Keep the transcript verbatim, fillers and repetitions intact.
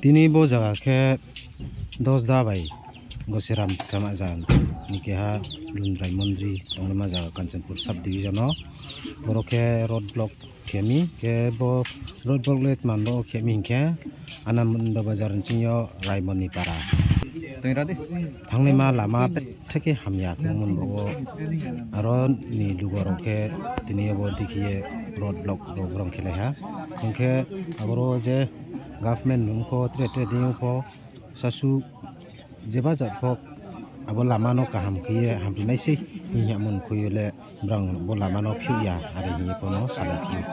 Tini bo zaga khe Dosda bai Gosiram Chamaja ni keha Lundrai Mondri tongnaima zaga Kanchanpur sub division o. Boro khe road block khe mi, khe bo road block le tma bo khe mi hing khe Ananda Bazar ni ching yo Raimoni Para. Thanngnaima lama betha khe hamya khe mon bo wo. Aro ni lugo rao khe tini yo bo dikhe ye road block rao brang khelai ha. Hing khe aboro je government ni ongpho tre tre dei ongpho sasu jeba jat pho abo lama no kaham khe ye hamphi nai sei hing ye mon khui yo le brang bo lama no phiouh ya are hing ye pho no salai phi ou.